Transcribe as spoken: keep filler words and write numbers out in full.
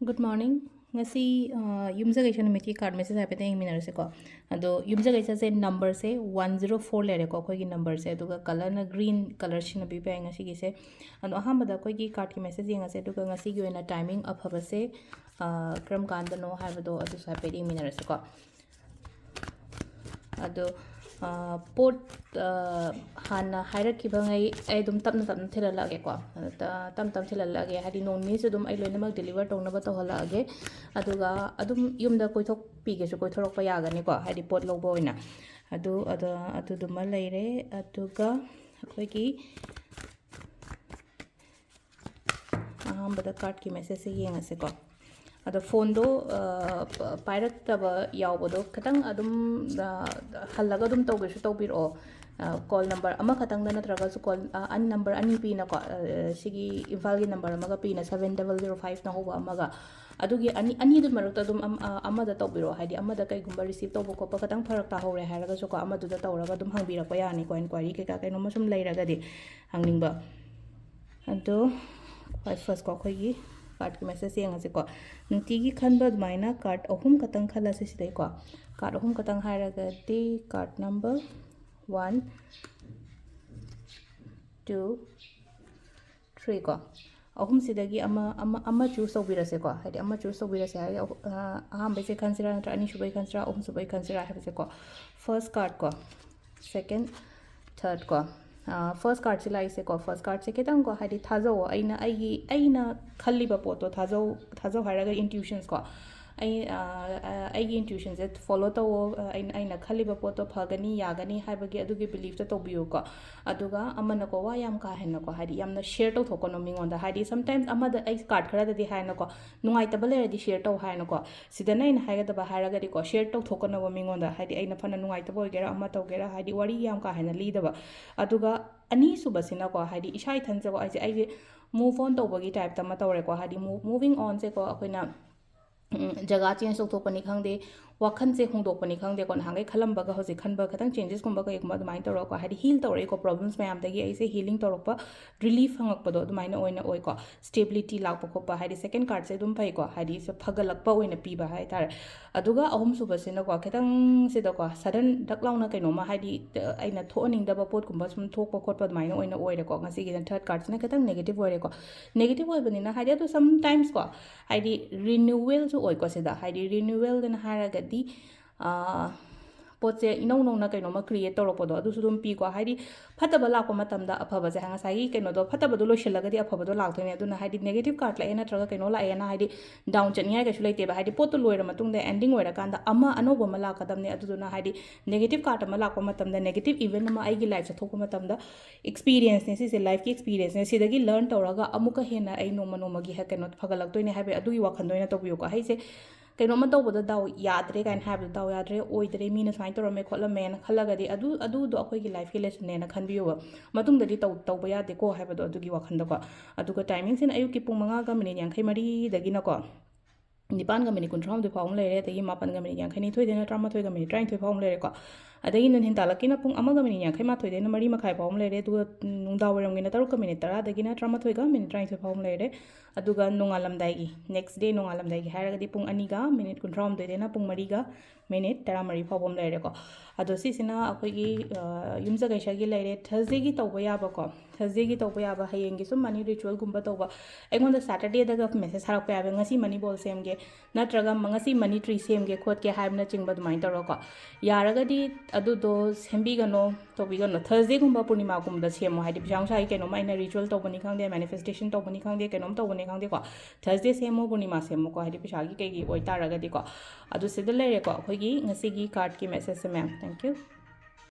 Good morning. ꯉꯁꯤ ꯑ, ꯌꯨꯝꯖꯀꯩꯁ ꯅꯨꯃꯤꯠꯀꯤ card message ꯍꯥꯏꯐꯦꯠꯇꯪ ꯌꯦꯡꯃꯤꯟꯅꯔꯁꯤꯀꯣ꯫ ꯑꯗꯣ ꯌꯨꯝꯖꯀꯩꯁꯁꯦ numberꯁꯦ one zero four ꯂꯩꯔꯦꯀꯣ, ꯑꯩꯈꯣꯏꯒꯤ numberꯁꯦ, ꯑꯗꯨꯒ colorꯅ green color ꯁꯤꯖꯤꯟꯅꯕꯤꯕ ꯌꯥꯏ ꯉꯁꯤꯒꯤꯁꯦ꯫ ꯑꯗꯣ ꯑꯍꯥꯟꯕꯗ ꯑꯩꯈꯣꯏꯒꯤ cardꯀꯤ message ꯌꯦꯡꯉꯁꯦ, ꯑꯗꯨꯒ ꯉꯁꯤꯒꯤ ꯑꯣꯏꯅ timing ꯑꯐꯕꯁꯦ ꯑ, ꯀꯔꯝ ꯀꯥꯟꯗꯅꯣ ꯍꯥꯏꯕꯗꯣ ꯑꯗꯨꯁꯨ ꯍꯥꯏꯐꯦꯠ ꯌꯦꯡꯃꯤꯟꯅꯔꯁꯤꯀꯣ꯫ ꯑꯗꯣ ꯑ, ꯄꯣꯠ ꯑ, ꯍꯥꯟꯅ ꯍꯥꯏꯔꯛꯈꯤꯕꯉꯩ ꯑꯩ ꯑꯗꯨꯝ ꯇꯞꯅ ꯇꯞꯅ ꯊꯤꯜꯍꯜꯂꯛꯑꯒꯦꯀꯣ꯫ ꯑꯗ ꯇ- ꯇꯞ ꯇꯞ ꯊꯤꯜꯍꯜꯂꯛꯑꯒꯦ, ꯍꯥꯏꯗꯤ ꯅꯣꯡ ꯅꯤꯅꯤꯁꯨ ꯑꯗꯨꯝ ꯑꯩ ꯂꯣꯏꯅꯃꯛ deliver ꯇꯧꯅꯕ ꯇꯧꯍꯜꯂꯛꯑꯒꯦ꯫ ꯑꯗꯨꯒ ꯑꯗꯨꯝ ꯌꯨꯝꯗ ꯀꯣꯏꯊꯣꯛꯄꯤꯒꯦꯁꯨ ꯀꯣꯏꯊꯣꯔꯛꯄ ꯌꯥꯒꯅꯤꯀꯣ, ꯍꯥꯏꯗꯤ ꯄꯣꯠ ꯂꯧꯕ ꯑꯣꯏꯅ꯫ ꯑꯗꯨ ꯑꯗ ꯑꯗꯨꯗꯨꯃ ꯂꯩꯔꯦ꯫ ꯑꯗꯨꯒ ꯑꯩꯈꯣꯏꯒꯤ ꯑꯍꯥꯟꯕꯗ cardꯀꯤ messageꯁꯦ ꯌꯦꯡꯉꯁꯤꯀꯣ꯫ ꯑꯗꯣ phoneꯗꯣ ꯑ, ꯄ- ꯄꯥꯏꯔꯛꯇꯕ ꯌꯥꯎꯕꯗꯣ ꯈꯤꯇꯪ ꯑꯗꯨꯝ ꯑ, ꯍꯜꯂꯒ ꯑꯗꯨꯝ ꯇꯧꯒꯦꯁꯨ ꯇꯧꯕꯤꯔꯛꯑꯣ꯫ ꯑ, call number ꯑꯃꯈꯛꯇꯪꯗ ꯅꯠꯇ꯭ꯔꯒꯁꯨ call ꯑ, ꯑꯟ number ꯑꯅꯤ ꯄꯤꯅꯀꯣ꯫ ꯑ, ꯁꯤꯒꯤ ꯏꯝꯐꯥꯜꯒꯤ number ꯑꯃꯒ ꯄꯤꯅ, seven double zero fiveꯅ ꯍꯧꯕ ꯑꯃꯒ꯫ ꯑꯗꯨꯒꯤ ꯑꯅꯤ ꯑꯅꯤꯗꯨ ꯃꯔꯛꯇ ꯑꯗꯨꯝ ꯑꯝ- ꯑ, ꯑꯃꯗ ꯇꯧꯕꯤꯔꯛꯑꯣ꯫ ꯍꯥꯏꯗꯤ ꯑꯃꯗ ꯀꯩꯒꯨꯝꯕ receive ꯇꯧꯕ ꯈꯣꯠꯄ ꯈꯤꯇꯪ ꯐꯔꯛ ꯇꯥꯍꯧꯔꯦ ꯍꯥꯏꯔꯒꯁꯨꯀꯣ, ꯑꯃꯗꯨꯗ ꯇꯧꯔꯒ ꯑꯗꯨꯝ ꯍꯪꯕꯤꯔꯛꯄ ꯌꯥꯅꯤꯀꯣ, inquiry ꯀꯩꯀꯥ ꯀꯩꯅꯣꯝꯃ ꯁꯨꯝ ꯂꯩꯔꯒꯗꯤ, ꯍꯪꯅꯤꯡꯕ꯫ ꯑꯗꯣ ꯈ꯭ꯋꯥꯏ firstꯀꯣ, ꯑꯩꯈꯣꯏꯒꯤ cardꯀꯤ message ꯌꯦꯡꯉꯁꯤꯀꯣ꯫ ꯅꯨꯡꯇꯤꯒꯤ ꯈꯟꯕ ꯑꯗꯨꯃꯥꯏꯅ card ꯑꯍꯨꯝ ꯈꯛꯇꯪ ꯈꯜꯂꯁꯤ ꯁꯤꯗꯩꯀꯣ꯫ Card ꯑꯍꯨꯝ ꯈꯛꯇꯪ ꯍꯥꯏꯔꯒꯗꯤ card number one, two, three ꯀꯣ꯫ ꯑꯍꯨꯝꯁꯤꯗꯒꯤ ꯑꯃ ꯑꯃ ꯑꯃ choose ꯇꯧꯕꯤꯔꯁꯦꯀꯣ꯫ ꯍꯥꯏꯗꯤ ꯑꯃ choose ꯇꯧꯕꯤꯔꯁꯦ ꯍꯥꯏꯔꯗꯤ ꯑꯍꯨ- ꯑ, ꯑꯍꯥꯟꯕꯩꯁꯦ ꯈꯟꯁꯤꯔꯥ ꯅꯠꯇ꯭ꯔꯒ ꯑꯅꯤꯁꯨꯕꯩ ꯈꯟꯁꯤꯔꯥ, ꯑꯍꯨꯝꯁꯨꯕꯩ ꯈꯟꯁꯤꯔꯥ ꯍꯥꯏꯕꯁꯦꯀꯣ꯫ First cardꯀꯣ, second, third ꯀꯣ꯫ First cardꯁꯤ ꯂꯥꯛꯏꯁꯦꯀꯣ, first cardꯁꯦ ꯈꯤꯇꯪꯀꯣ, ꯍꯥꯏꯗꯤ ꯊꯥꯖꯧꯑꯣ꯫ ꯑꯩꯅ ꯑꯩꯒꯤ ꯑꯩꯅ ꯈꯜꯂꯤꯕ ꯄꯣꯠꯇꯣ ꯊꯥꯖꯧ, ꯊꯥꯖꯧ ꯍꯥꯏꯔꯒ intuitionsꯀꯣ, ꯑꯩ ꯑ, ꯑ, ꯑꯩꯒꯤ intuitionꯁꯦ follow ꯇꯧꯑꯣ꯫ ꯑ, ꯑꯩꯅ ꯑꯩꯅ ꯈꯜꯂꯤꯕ ꯄꯣꯠꯇꯣ ꯐꯒꯅꯤ, ꯌꯥꯒꯅꯤ ꯍꯥꯏꯕꯒꯤ ꯑꯗꯨꯒꯤ beliefꯇ ꯇꯧꯕꯤꯌꯨꯀꯣ꯫ ꯑꯗꯨꯒ ꯑꯃꯅꯀꯣ, ꯋꯥ ꯌꯥꯝ ꯀꯥ ꯍꯦꯟꯅꯀꯣ, ꯍꯥꯏꯗꯤ ꯌꯥꯝꯅ share ꯇꯧꯊꯣꯛꯀꯅꯣ ꯃꯤꯉꯣꯟꯗ꯫ ꯍꯥꯏꯗꯤ sometimes ꯑꯃꯗ ꯑꯩ card ꯈꯔꯗꯗꯤ ꯍꯥꯏꯅꯀꯣ, ꯅꯨꯡꯉꯥꯏꯇꯕ ꯂꯩꯔꯗꯤ share ꯇꯧ ꯍꯥꯏꯅꯀꯣ꯫ ꯁꯤꯗꯅ ꯑꯩꯅ ꯍꯥꯏꯒꯗꯕ ꯍꯥꯏꯔꯒꯗꯤꯀꯣ, share ꯇꯧꯊꯣꯛꯀꯅꯕ ꯃꯤꯉꯣꯟꯗ, ꯍꯥꯏꯗꯤ ꯑꯩꯅ ꯐꯅ ꯅꯨꯡꯉꯥꯏꯇꯕ ꯑꯣꯏꯒꯦꯔꯥ ꯑꯃ ꯇꯧꯒꯦꯔꯥ, ꯍꯥꯏꯗꯤ ꯋꯥꯔꯤ ꯌꯥꯝ ꯀꯥ ꯍꯦꯟꯅ ꯂꯤꯗꯕ꯫ ꯑꯗꯨꯒ ꯑꯅꯤꯁꯨꯕꯁꯤꯅꯀꯣ, ꯍꯥꯏꯗꯤ ꯏꯁꯥ ꯏꯊꯟꯁꯦꯀꯣ, ꯑꯩꯁꯦ ꯑꯩꯁꯦ move on ꯇꯧꯕꯒꯤ typeꯇ ꯑꯃ ꯇꯧꯔꯦꯀꯣ꯫ ꯍꯥꯏꯗꯤ move- moving onꯁꯦꯀꯣ, ꯑꯩꯈꯣꯏꯅ ꯎꯝ, ꯖꯒꯥ change ꯇꯧꯊꯣꯛꯄꯅꯤ ꯈꯪꯗꯦ, ꯋꯥꯈꯜꯁꯦ ꯍꯣꯡꯗꯣꯛꯄꯅꯤ ꯈꯪꯗꯦꯀꯣ, ꯅꯍꯥꯟꯈꯩ ꯈꯜꯂꯝꯕꯒ ꯍꯧꯖꯤꯛ ꯈꯟꯕ ꯈꯤꯇꯪ ꯆꯦꯟꯖꯦꯁꯀꯨꯝꯕ ꯀꯩꯒꯨꯝꯕ ꯑꯗꯨꯃꯥꯏꯅ ꯇꯧꯔꯒꯀꯣ, ꯍꯥꯏꯗꯤ ꯍꯤꯜ ꯇꯧꯔꯛꯏꯀꯣ, ꯄ꯭ꯔꯣꯕ꯭ꯂꯦꯝꯁ ꯃꯌꯥꯝꯗꯒꯤ ꯑꯩꯁꯦ ꯍꯤꯂꯤꯡ ꯇꯧꯔꯛꯄ, ꯔꯤꯂꯤꯐ ꯐꯪꯉꯛꯄꯗꯣ ꯑꯗꯨꯃꯥꯏꯅ ꯑꯣꯏꯅ ꯑꯣꯏꯀꯣ꯫ ꯁ꯭ꯇꯦꯕꯤꯂꯤꯇꯤ ꯂꯥꯛꯄ ꯈꯣꯠꯄ, ꯍꯥꯏꯗꯤ ꯁꯦꯀꯦꯟ ꯀꯥꯔꯠꯁꯦ ꯑꯗꯨꯝ ꯐꯩꯀꯣ, ꯍꯥꯏꯗꯤ ꯁ-, ꯐꯒꯠꯂꯛꯄ ꯑꯣꯏꯅ ꯄꯤꯕ ꯍꯥꯏꯇꯥꯔꯦ꯫ ꯑꯗꯨꯒ ꯑꯍꯨꯝꯁꯨꯕꯁꯤꯅꯀꯣ, ꯈꯤꯇꯪꯁꯤꯗꯀꯣ ꯁꯗꯟ ꯗꯛ ꯂꯥꯎꯅ ꯀꯩꯅꯣꯝꯃ, ꯍꯥꯏꯗꯤ ꯑꯩꯅ ꯊꯣꯛꯍꯟꯅꯤꯡꯗꯕ ꯄꯣꯠꯀꯨꯝꯕ ꯁꯨꯝ ꯊꯣꯛꯄ ꯈꯣꯠꯄ ꯑꯗꯨꯃꯥꯏꯅ ꯑꯣꯏꯅ ꯑꯣꯏꯔꯦꯀꯣ꯫ ꯉꯁꯤꯒꯤꯅ ꯊꯔꯠ ꯀꯥꯔꯠꯁꯤꯅ ꯈꯤꯇꯪ ꯅꯦꯒꯦꯇꯤꯞ ꯑꯣꯏꯔꯦꯀꯣ꯫ ꯅꯦꯒꯦꯇꯤꯞ ꯑꯣꯏꯕꯅꯤꯅ, ꯍꯥꯏꯗꯤ ꯑꯗꯨ ꯁꯝꯇꯥꯏꯝꯁꯀꯣ, ꯍꯥꯏꯗꯤ ꯔꯤꯅ꯭ꯌꯨꯋꯦꯜꯁꯨ ꯑꯣꯏꯀꯣ ꯁꯤꯗ꯫ ꯍꯥꯏꯗꯤ ꯔꯤꯅ꯭ꯌꯨꯋꯦꯜꯗꯅ ꯍꯥꯏꯔꯒꯗꯤ, ꯑꯥ, ꯄꯣꯠꯁꯦ ꯏꯅꯧ ꯅꯧꯅ ꯀꯩꯅꯣꯝꯃ ꯀ꯭ꯔꯤꯌꯦꯠ ꯇꯧꯔꯛꯄꯗꯣ ꯑꯗꯨꯁꯨ ꯑꯗꯨꯝ ꯄꯤꯀꯣ꯫ ꯍꯥꯏꯗꯤ ꯐꯠꯇꯕ ꯂꯥꯛꯄ ꯃꯇꯝꯗ ꯑꯐꯕꯁꯦ, ꯉꯁꯥꯏꯒꯤ ꯀꯩꯅꯣꯗꯣ, ꯐꯠꯇꯕꯗꯣ ꯂꯣꯏꯁꯤꯜꯂꯒꯗꯤ ꯑꯐꯕꯗꯣ ꯂꯥꯛꯇꯣꯏꯅꯦ꯫ ꯑꯗꯨꯅ ꯍꯥꯏꯗꯤ ꯅꯦꯒꯦꯇꯤꯞ ꯀꯥꯔꯠ ꯂꯥꯛꯑꯦ ꯅꯠꯇ꯭ꯔꯒ ꯀꯩꯅꯣ ꯂꯥꯛꯑꯦꯅ ꯍꯥꯏꯗꯤ ꯗꯥꯎꯟ ꯆꯠꯅꯤꯡꯉꯥꯏ ꯀꯩꯁꯨ ꯂꯩꯇꯦꯕ꯫ ꯍꯥꯏꯗꯤ ꯄꯣꯠꯇꯣ ꯂꯣꯏꯔ ꯃꯇꯨꯡꯗ, ꯑꯦꯟꯗꯤꯡ ꯑꯣꯏꯔꯀꯥꯟꯗ ꯑꯃ ꯑꯅꯧꯕ ꯑꯃ ꯂꯥꯛꯀꯗꯕꯅꯦ꯫ ꯑꯗꯨꯗꯨꯅ ꯍꯥꯏꯗꯤ ꯅꯦꯒꯦꯇꯤꯞ ꯀꯥꯔꯠ ꯑꯃ ꯂꯥꯛꯄ ꯃꯇꯝꯗ, ꯅꯦꯒꯦꯇꯤꯞ ꯏꯚꯦꯟꯠ ꯑꯃ ꯑꯩꯒꯤ ꯂꯥꯏꯐꯁꯦ ꯊꯣꯛꯄ ꯃꯇꯝꯗ, ꯑꯦꯛꯁꯄꯤꯔꯤꯌꯦꯟꯁꯅꯦ ꯁꯤꯁꯦ, ꯂꯥꯏꯐꯀꯤ ꯑꯦꯛꯁꯄꯤꯔꯤꯌꯟꯁꯅꯦ, ꯁꯤꯗꯒꯤ ꯂꯔꯟ ꯇꯧꯔꯒ ꯑꯃꯨꯛꯀ ꯍꯦꯟꯅ ꯑꯩ ꯅꯣꯡꯃ ꯅꯣꯡꯃꯒꯤ ꯍꯦ-, ꯀꯩꯅꯣ ꯐꯒꯠꯂꯛꯇꯣꯏꯅꯦ ꯍꯥꯏꯕꯒꯤ ꯑꯗꯨꯒꯤ ꯋꯥꯈꯜꯗ ꯑꯣꯏꯅ ꯇꯧꯕꯤꯌꯨꯀꯣ꯫ ꯑꯩꯁꯦ ꯀꯩꯅꯣꯝꯃ ꯇꯧꯕꯗ ꯗꯥꯎ ꯌꯥꯗ꯭ꯔꯦ ꯀꯥꯏꯅ ꯍꯥꯏꯕꯗꯣ, ꯗꯥꯎ ꯌꯥꯗ꯭ꯔꯦ, ꯑꯣꯏꯗ꯭ꯔꯦ, ꯃꯤꯅ ꯁꯨꯃꯥꯏꯅ ꯇꯧꯔꯝꯃꯦ ꯈꯣꯠꯂꯝꯃꯦꯅ ꯈꯜꯂꯒꯗꯤ, ꯑꯗꯨ, ꯑꯗꯨꯗꯣ ꯑꯩꯈꯣꯏꯒꯤ ꯂꯥꯏꯐꯀꯤ ꯂꯦꯁꯟꯅꯦꯅ ꯈꯟꯕꯤꯌꯣꯕ꯫ ꯃꯇꯨꯡꯗꯗꯤ ꯇꯧ-, ꯇꯧꯕ ꯌꯥꯗꯦꯀꯣ ꯍꯥꯏꯕꯗꯣ, ꯑꯗꯨꯒꯤ ꯋꯥꯈꯜꯗꯀꯣ꯫ ꯑꯗꯨꯒ ꯇꯥꯏꯃꯤꯡꯁꯤꯅ ꯑꯌꯨꯛꯀꯤ ꯄꯨꯡ ꯃꯉꯥꯒ ꯃꯤꯅꯤꯠ ꯌꯥꯡꯈꯩ ꯃꯔꯤꯗꯒꯤꯅꯀꯣ, ꯅꯤꯄꯥꯟꯒ ꯃꯤꯅꯤꯠ ꯀꯨꯟꯊ꯭ꯔꯥꯍꯨꯝꯗꯣꯏ ꯐꯥꯎ ꯑꯃ ꯂꯩꯔꯦ, ꯑꯗꯒꯤ ꯃꯥꯄꯟꯒ ꯃꯤꯅꯤꯠ ꯌꯥꯡꯈꯩꯅꯤꯊꯣꯏꯗꯩꯅ ꯇꯔꯥꯃꯥꯊꯣꯏꯒ ꯃꯤꯅꯤꯠ ꯇꯔꯥꯅꯤꯊꯣꯏ ꯐꯥꯎ ꯑꯃ ꯂꯩꯔꯦꯀꯣ꯫ ꯑꯗꯒꯤ ꯅꯨꯡꯊꯤꯟ ꯇꯥꯂꯛꯀꯤꯅ ꯄꯨꯡ ꯑꯃꯒ ꯃꯤꯅꯤꯠ ꯌꯥꯡꯈꯩꯃꯥꯊꯣꯏꯗꯩꯅ ꯃꯔꯤ ꯃꯈꯥꯏ ꯐꯥꯎ ꯑꯃ ꯂꯩꯔꯦ, ꯑꯗꯨꯒ ꯅꯨꯡꯗꯥꯡ ꯋꯥꯏꯔꯝꯒꯤꯅ ꯇꯔꯨꯛꯀ ꯃꯤꯅꯤꯠ ꯇꯔꯥꯗꯒꯤꯅ ꯇꯔꯥꯃꯥꯊꯣꯏꯒ ꯃꯤꯅꯤꯠ ꯇꯔꯥꯅꯤꯊꯣꯏ ꯐꯥꯎ ꯑꯃ ꯂꯩꯔꯦ꯫ ꯑꯗꯨꯒ ꯅꯣꯡꯉꯥꯜꯂꯝꯗꯥꯏꯒꯤ, ꯅꯦꯛꯁ ꯗꯦ ꯅꯣꯡꯉꯥꯜꯂꯝꯗꯥꯏꯒꯤ ꯍꯥꯏꯔꯒꯗꯤ ꯄꯨꯡ ꯑꯅꯤꯒ ꯃꯤꯅꯤꯠ ꯀꯨꯟꯊ꯭ꯔꯥꯍꯨꯝꯗꯣꯏꯗꯩꯅ ꯄꯨꯡ ꯃꯔꯤꯒ ꯃꯤꯅꯤꯠ ꯇꯔꯥꯃꯔꯤ ꯐꯥꯎꯕ ꯑꯃ ꯂꯩꯔꯦꯀꯣ꯫ ꯑꯗꯣ ꯁꯤꯁꯤꯅ ꯑꯩꯈꯣꯏꯒꯤ, ꯑ, ꯌꯨꯝꯁꯀꯩꯁꯒꯤ ꯂꯩꯔꯦ꯫ ꯊꯔꯁꯗꯦꯒꯤ ꯇꯧꯕ ꯌꯥꯕꯀꯣ, ꯊꯔꯁꯗꯦꯒꯤ ꯇꯧꯕ ꯌꯥꯕ, ꯍꯌꯦꯡꯒꯤ ꯁꯨꯝ ꯃꯅꯤ ꯔꯤꯆꯨꯋꯦꯜꯒꯨꯝꯕ ꯇꯧꯕ꯫ ꯑꯩꯉꯣꯟꯗ ꯁꯦꯇꯔꯗꯦꯗꯒ ꯃꯦꯁꯦꯖ ꯊꯥꯔꯛꯄ ꯌꯥꯕ, "ꯉꯁꯤ ꯃꯅꯤ ꯕꯣꯜ ꯁꯦꯝꯒꯦ", ꯅꯠꯇ꯭ꯔꯒ ꯃ-, "ꯉꯁꯤ ꯃꯅꯤ ꯇ꯭ꯔꯤ ꯁꯦꯝꯒꯦ ꯈꯣꯠꯀꯦ" ꯍꯥꯏꯕꯅꯆꯤꯡꯕ ꯑꯗꯨꯃꯥꯏꯅ ꯇꯧꯔꯒꯀꯣ꯫ ꯌꯥꯔꯒꯗꯤ ꯑꯗꯨꯗꯣ ꯁꯦꯝꯕꯤꯒꯅꯣ, ꯇꯧꯕꯤꯒꯅꯣ꯫ ꯊꯔꯁꯗꯦꯒꯨꯝꯕ ꯄꯨꯔꯅꯤꯃꯥꯒꯨꯝꯕꯗ ꯁꯦꯝꯃꯣ, ꯍꯥꯏꯗꯤ ꯄꯩꯁꯥ ꯅꯨꯡꯁꯥꯒꯤ ꯀꯩꯅꯣꯝꯃ, ꯑꯩꯅ ꯔꯤꯆꯨꯋꯦꯜ ꯇꯧꯕꯅꯤ ꯈꯪꯗꯦ, ꯃꯦꯅꯤꯐꯦꯁꯇꯦꯁꯟ ꯇꯧꯕꯅꯤ ꯈꯪꯗꯦ, ꯀꯩꯅꯣꯝ ꯇꯧꯕꯅꯤ ꯈꯪꯗꯦꯀꯣ, ꯊꯔꯁꯗꯦ ꯁꯦꯝꯃꯣ, ꯄꯨꯔꯅꯤꯃꯥ ꯁꯦꯝꯃꯣꯀꯣ, ꯍꯥꯏꯗꯤ ꯄꯩꯁꯥꯒꯤ ꯀꯩꯒꯤ ꯑꯣꯏꯇꯥꯔꯒꯗꯤꯀꯣ꯫ ꯑꯗꯨ ꯁꯤꯗ ꯂꯩꯔꯦꯀꯣ ꯑꯩꯈꯣꯏꯒꯤ ꯉꯁꯤꯒꯤ ꯀꯥꯔꯠꯀꯤ ꯃꯦꯁꯦꯖꯁꯦ, ꯃꯦꯝ꯫ Thank you꯫